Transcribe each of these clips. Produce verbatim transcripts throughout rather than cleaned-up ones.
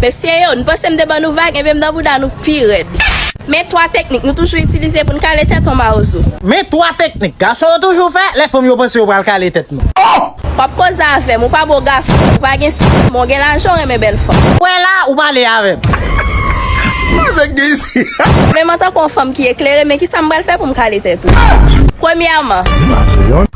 Mesye yo, nou panse m te ban nou vag, enben m nan bouda nou pi rèd. Men twa teknik nou toujou itilize pou n kale tèt yon mawozo. Men twa teknik gason yo toujou fè lè fanm yo panse yo pral kale tèt nou. W ap koze avè m, ou pa bo gason, ou pa gen stil, men w gen lajan, w renmen bèl fanm. Ou wè la, ou pale avè m. Men m antanke yon fanm ki eklere, men kisa m pral fè pou m kale tèt ou? Premyèman,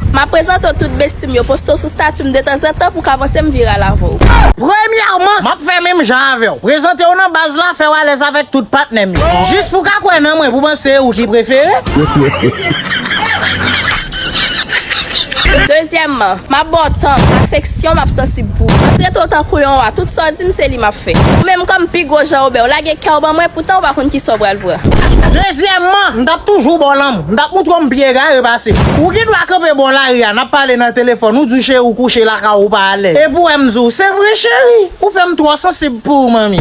m ap prezante w tout besti m yo, poste w sou stati m detanzantan pou w ka panse m viral avè w. Premyèman, m ap fè menm jan avè w. Prezante w nan baz la, fè w alèz avèk tout patnè m yo. Jis pou w ka kwè nan mwen, pou w panse se ou ki prefere. Dezyèmman, m ap ba w tan, afeksyon, m ap sansib pou ou. M ap trete w tankou yon wa, tout sa w di m, se li m ap fè. Ou menm kòm pi gwo Jean Robert, w lage kè w ban mwen, poutan w pa konn kisa w pral pran. Dezyèmman, m t ap toujou ba w lanmou. M t ap montre w m pi egare pase w. Ou gen dwa kanpe bò lari a, n ap pale nan telefòn, ou di w cheri w kouche lakay ou, ou pa alèz. Epi w wè m di w, se vre cheri, ou fè m twò sansib pou ou, manmi.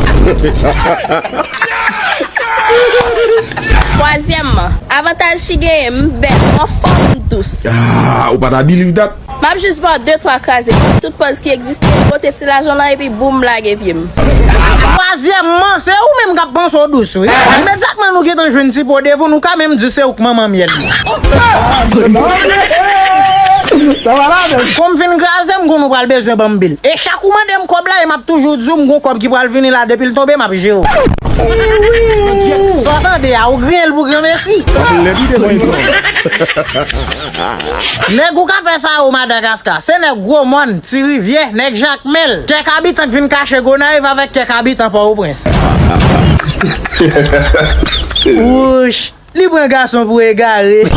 Twazyèmman, avantaj ki genyen, m bèl, m anfòm, m dous. Ah, ou pa ta believe that? M ap jis ba w de twa kraze, tout pòz ki egziste, pote ti lajan w lan epi boum, lage pye m. Twazyèmman, se ou menm k ap panse w dous, wi. Imedyatman nou gentan jwenn ti po devan w, nou ka menm di se ou k manman myèl li. Sa va la menm. Kon m fin kraze, m konn ou pral bezwen ban m bil. E chak ou mande m kòb la, e m ap toujou di w m gon kòb ki pral vini la, depi l tonbe, m ap jere w. Sa w tande a, ou griyen l pou granmesi. Nèg ou ka fè sa yo Madagaska, se nèg Gwo Mòn, Ti Rivyè, nèg Jakmèl, kèk abitan k vin kache Gonayiv avèk kèk abitan Pòtoprens. Wouch! Li pran gason pou egare.